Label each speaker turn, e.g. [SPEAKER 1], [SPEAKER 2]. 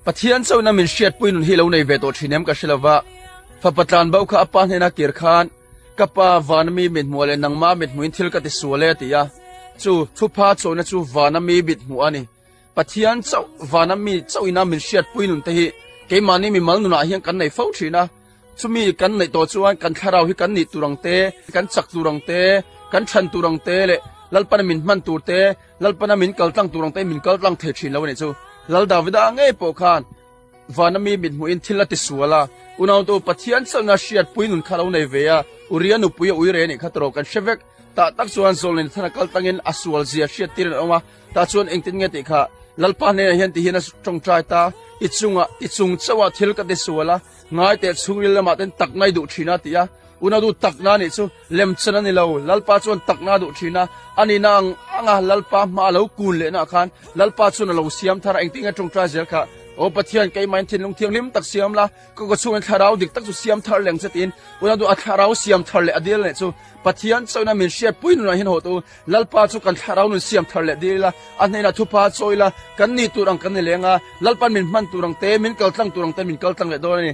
[SPEAKER 1] Pathian chauhna min hriatpui nun hi lo nei ve tawh thin em ka hre lova, fapa tlan bo kha a pa hnena kir khan, Ka pa, vana mi mithmuh leh nangma mithmuhin thil ka ti sual e a ti a. Chu thupha chawina chu vana mi mithmuh a ni. Pathian chauh, vana mi chauhina min hriatpui nun te hi keimahni mimal nunah hian kan nei fo thin a. Chumi kan neih tawh chuan kan thlarau hi kan nih tur ang te, kan chak tur ang te, kan chhan tur ang te leh Lalpana min hman tur te, Lalpana min kal tlang tur ang te min kal tlang thei thin lo a nih chu. Lal Davida ngei pawh khan vana mi mithmuhin thil a ti sual a, unautu Pathian chauhna hriatpui nun kha lo nei ve a, Uria nupui a ui re anih kha tawrh kan hre vek. Tah tak chuan Zawlnei Nathana kal tlangin a sual zia hriattir an awm a, Tah chuan engtin nge tih kha Lalpa hnenah hian tihian a tawngtai ta, I chungah, i chung chauhah thil ka ti sual a, ngai teh chhungril lamah ten takna i duh thin a ti a. Una duh takna nih chu lemchan a ni lo, Lalpa chuan takna a duh thin a, a nihna ang anga Lalpa hma a lo kun lehna ah khan Lalpa chuan a lo siam thar a, engtin nge tawngtai zel kha, Aw Pathian, keimahin thinlung thianghlim tak siam la, ka kaw chhungin thlarau dik tak chu siam thar leng che tiin una duh a thlarau siam thar leh a dil leh chu Pathian chauhna min hriatpui nunah hian haw tawh u. Lalpa chu kan thlarau nun siam thar leh dil ila, a hnenah thupa chawi ila, kan ni tur ang kan ni leng a, Lalpan min hman tur ang te, min kal tlang tur ang te min kal tlang leh dawn a ni.